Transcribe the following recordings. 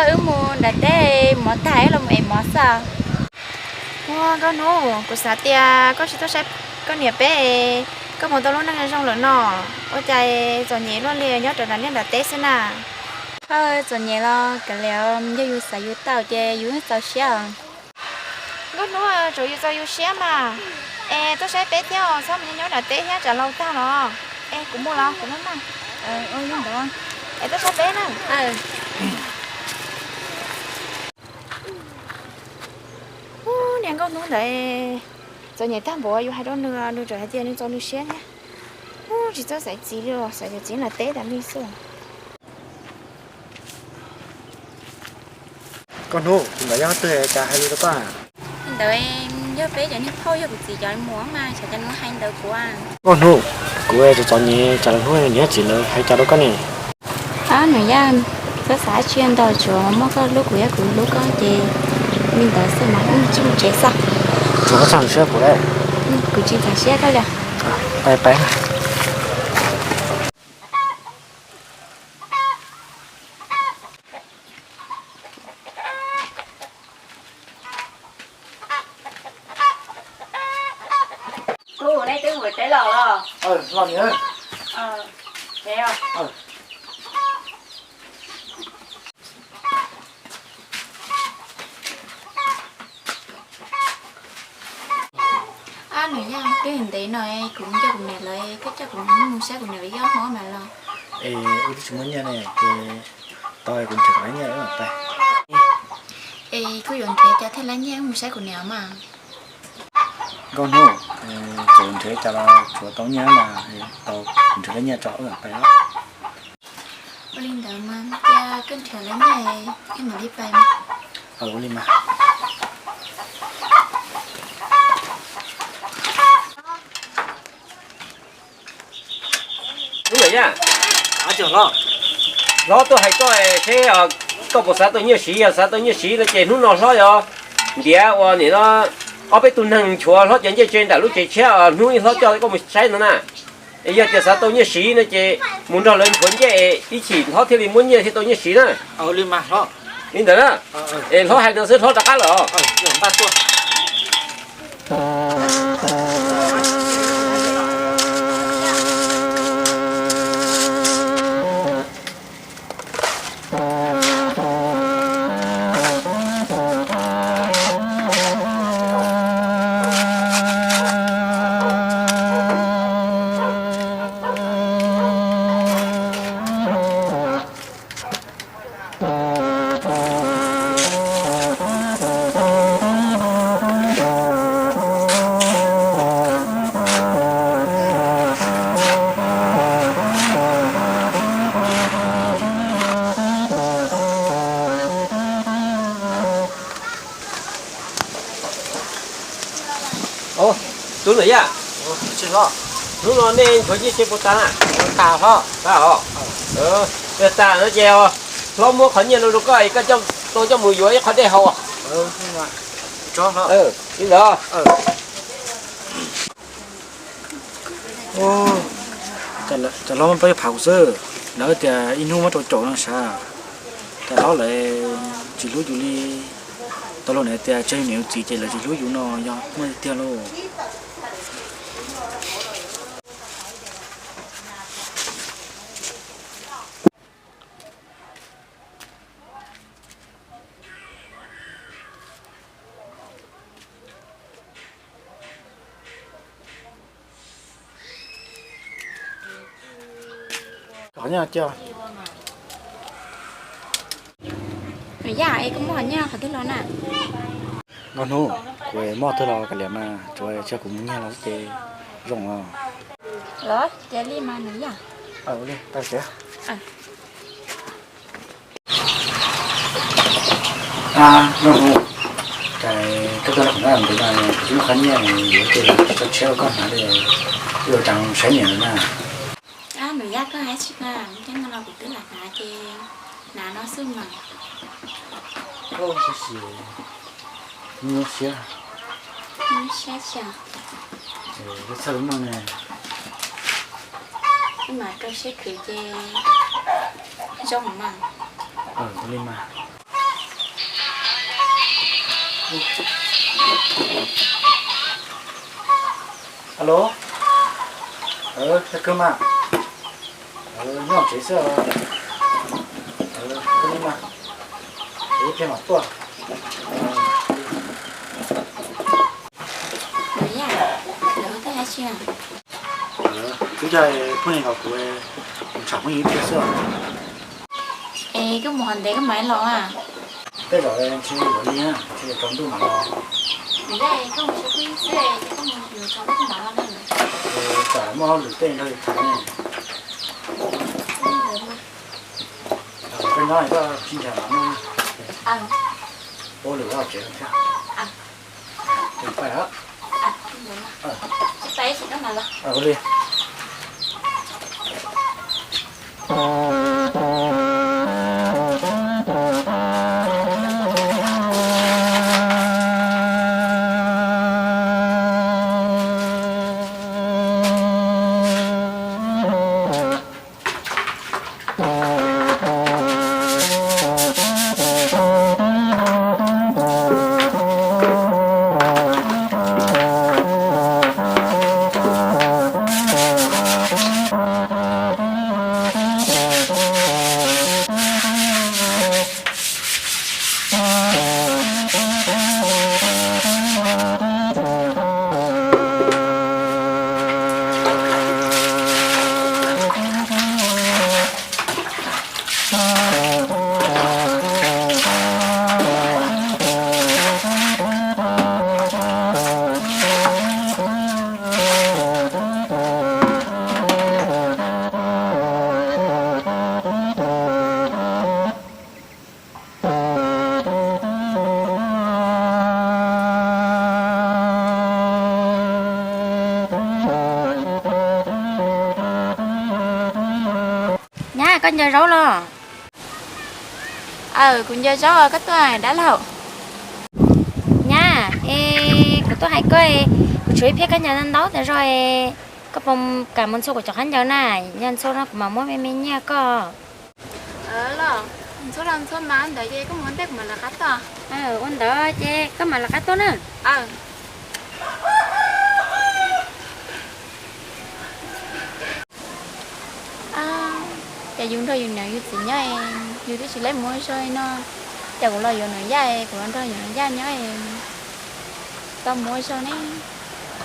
Wb mus nram teb mov tag los mus ev mov xwb. Ua, Nkauj Hnub, kuv xav tias koj tsis tuaj saib koj niam peb, koj mus tau lub neej zoo lawm no, ua cas txom nyem luaj li nyob rau nram liaj nram teb xwb na? Txom nyem los kav liam, yog yus xav yus tau ces yus yeej txaus siab os. Nkauj Hnub, tsuav yus txaus yus siab mas. Es tuaj saib peb thiab os, txhob mus nyob nram teb thiab, tsam laus tag los. Es kuv mus los kuv maj maj. Es tuaj saib peb na. Ub, niag Nkauj Hnub ntawd txom nyem tag npaum, yus hais rau nws, nws tseem hais tias nws txaus nws siab thiab. Ub, tsis txawj xaiv txiv li, xaiv cov txiv nram teb tas li xwb. Nkauj Hnub, tus ntawd yog twg cas hais lus rau koj? Ntawd yog peb cov niag phauj, yog kuv txiv cov muam mas, xyov cas nws hais ntawd kuv. Nkauj Hnub, kuv txom txom nyem, cas lawv hnub nws niam txiv lawv hais cas rau koj ne? Ab, niam yau, txhob xav tsis ntau, tsuas muaj koj hlub kuv thiab kuv hlub koj ces li ntawd xwb mas, wb mus tsev xwb. Tsuas koj txhob siab kuv, kuv tsis txaus siab koj li. Pais pais. Kuv, nej twb mus teb los los? Los. Ab, niam yau, twb ntev no kuv mus coj kuv niam lawm, koj coj kuv mus saib kuv niam ib ob hmo mas los? Es wb twb tsis muaj nyiaj ne, ces tau kuv nrhiav kom lab nyiaj wb mam pais. Es koj yuav nrhiav cas thiaj lab nyiaj wb mus saib kuv niam mas? Nkauj Hnub, txawm nrhiav cas los tsuav tau nyiaj mas, tau kuv nrhiav lab nyiaj tso wb mam pais. Ua li ntawd mas cia koj nrhiav lab nyiaj, wb mam li pais. Ua li mas. Hnub no yaj, hlob tuaj hais koj seb koj puas xav tau nyiaj siv, yog xav tau nyiaj siv no ces hnub no hlob yog ntiav ua nim no ob peb tug neeg nchuav hlob cov ncej tsev nram lub tsev tshiab, hnub ib hlob coj koj mus saib no na. Es yog tias xav tau nyiaj siv no ces mus nrog lawv nchuav ncej ib chim hlob thiaj li muab nyiaj thiaj tau nyiaj siv na. Li ntawd na. Es hlob hais no xwb hlob rov qab lawm. Tub na yaj, hnub no nej nchuav ncej tsev puas tas na? Tas os. Yog tas no ces hlob muab qhov nyiaj no rau koj es koj tau coj mus yuav ib qho dej haus. Li ntawd. Cas hlob muab plaub caug phav kuv xwb, lawv tias ib hnub muab rau caum no sav. Cas hlob lawv tsis hlub yus li. Tau luag niam tias tseg yus niam yus txiv ces lawv tsis hlub yus no yog muaj tiag lauj. Qhov nyiaj cia. Yaj, es koj muab qhov nyiaj qhov twg los na? Nkauj Hnub, kuv muab qhov twg los kav liam mas, tsuas yog kuv mus nyiag los xwb ces zoo os. Los ces li mas nws yaj. Ua li, tau tsev. Nkauj Hnub, cas koj tuaj nyob qhov no ntev no kuv twb muab qhov nyiaj yuav ces tsis tau tshiab rau koj hnav li, wb yuav tsum saib niam lawm na. Ab, nws yaj, koj hais tsis mas, nyob no los kuv twb lam hnav ces hnav no xwb mas. Tab sis nyuaj siab. Nyuaj siab tshaj. Txhawj lub neej ne. Wb mam rau siab khwv ces zoo mas. Ua li mas. Alo, kawg mas, nyob tsev xwb, kawg li mas, ib pliag mam tuaj. Twb yog phooj ywg nkaus kuv, kuv tsham phooj ywg ib pliag xwb. Es koj mus qhov ntev koj mam los a? Tej zaum ntshe yuav li, ntshe yuav tsaus ntuj mam los. Kuv yog koj mus tsaus ntuj mam los na. Tsam muaj hauj lwm tej nrog yus tham ne. Koj nyob koj tsis ntshaw mam no. Ua lwm hauj tsev thiab. Ua li. Nyab, koj ncaws zaub los? Aw, kuv ncaws zaub, koj tuaj dab laug. Nyab, es kuv tuaj hais koj, kuv tshuav ib phiab kab ncaws ntau ntau tas zog, koj puas kam mus ntxhua kuv cov kab ncaws na? Yog ntxhua no kuv mam muab me me nyiaj koj. Los ntxhua los ntxhua mas, ntawd ces koj mus ua ntej kuv mam lawv qab tuaj. Ua ntawd ces koj mam lawv qab tuaj na. Ces yus nrog yus niam yus txiv nyob, yus twb tsis lab mus ua zog no, ces kuv los yuav Nom Yaj, kuv los nrog yus Nom Yaj nyob, tau mus ua zog ne.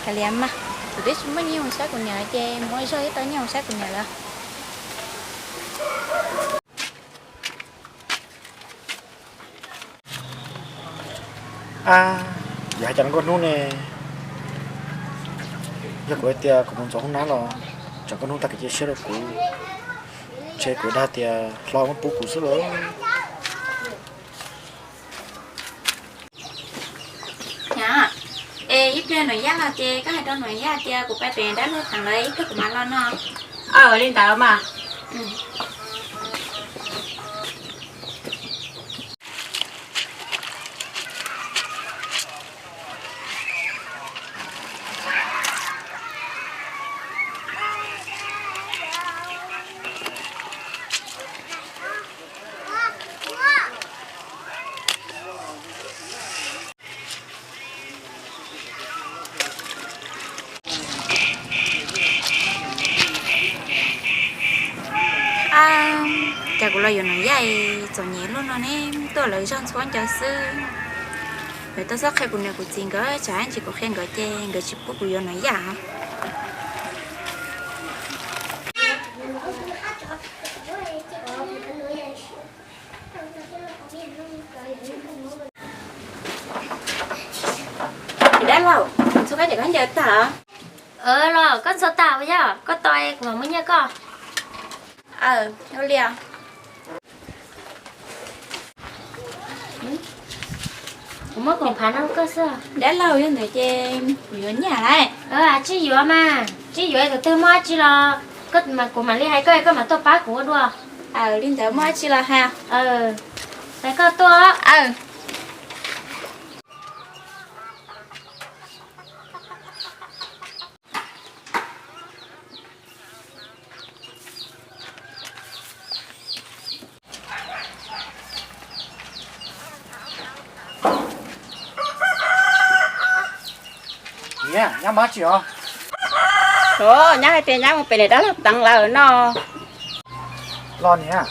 Kav liam mas, kuv twb tsis muaj nyiaj mus saib kuv niam ces mus ua zog thiaj tau nyiaj mus saib kuv niam lawm. Ab, yog hais cas no nkauj hnub ne, yog kuv hais tias kuv mus ntxuav hoob nab los tsam nkauj hnub tag kev cia siab rau kuv, ntshe kuv dag tias hlo muab pub kuv xwb lauj. Nyab, es ib pliag Nom Yaj los ces koj hais rau Nom Yaj tias kuv pab pem dab laug teem lawv ib pliag kuv mam los no. Aw, li ntawd mas. Ab, cas kuv los yuav Nom Yaj txom nyem luaj no ne, tuaj lawv zog ntxhuab ncawv xwb. Nkawd tuaj txhob qhia kuv niam kuv txiv nkawd, tsam ib ntsis kuv qhia nkawd ces nkawd tsis pub kuv yuav Nom Yaj. Dab laug, ntxhua koj cov khaub ncaws tag. Los koj ntxhua tag ua yog koj tau kuv mam muab nyiaj koj. Aw, ua li os. Kuv muab koom phav no koj xwb. Dab laug, yog ntawd ces kuv yuav nyiaj lawm. Tsis yuav mas, tsis yuav, tus twg muaj dab tsi los kuv mam li hais koj, koj mam tuaj pab kuv ua dua. Aw, li ntawd muaj dab tsi los hais. Aw, koj tuaj. Aw. Nyab, nyab mus dab tsi os? Nyab hais tias nyab mus pem niam dab laug Teev lawv no. Los niam.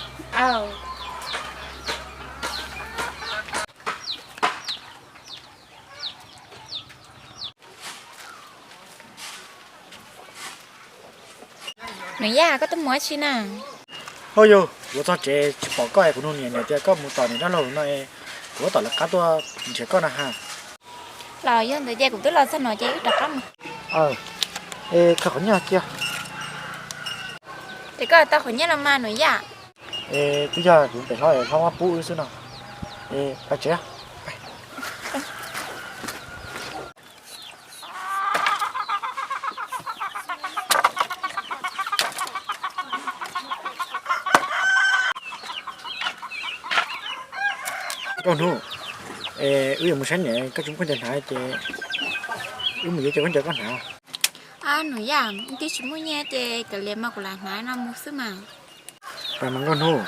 Nus Yaj, koj tuaj mus dab tsi na? Hauj yug, kuv txog tsev tsis pom koj es kuv nug niam, niam tias koj mus tom niam dab laug no es kuv tab tom lawv qab tuaj nrhiav koj na ha. Los yog ntawd ces kuv twb los txog no ces wb rov qab mus. Es khaws qhov nyiaj cia. Ces koj tau qhov nyiaj los mas Nus Yaj. Es twb yog kuv pem hlob es hlob muab pub wb xwb no. Es pais tsev. Nkauj Hnub, es wb yuav mus saib niam, koj tsis muaj khaub ncaws hnav ces wb mus yuav cov khaub ncaws koj hnav. Nus Yaj, wb twb tsis muaj nyiaj ces kav liam mas kuv lam hnav no mus xwb mas. Pais mas Nkauj Hnub,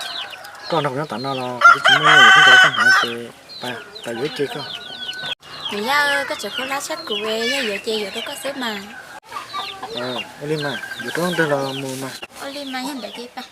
koj nrog kuv nyob tom no los kuv twb tsis muaj nyiaj yuav khaub ncaws koj hnav ces pais yuav ib ce koj. Nus Yaj, koj tseem khaub hlab tshaj kuv, yog yuav ces yuav rau koj xwb mas. Ua li mas yuav rau leej twg los mus mas. Ua li mas yog ntawd ces pais.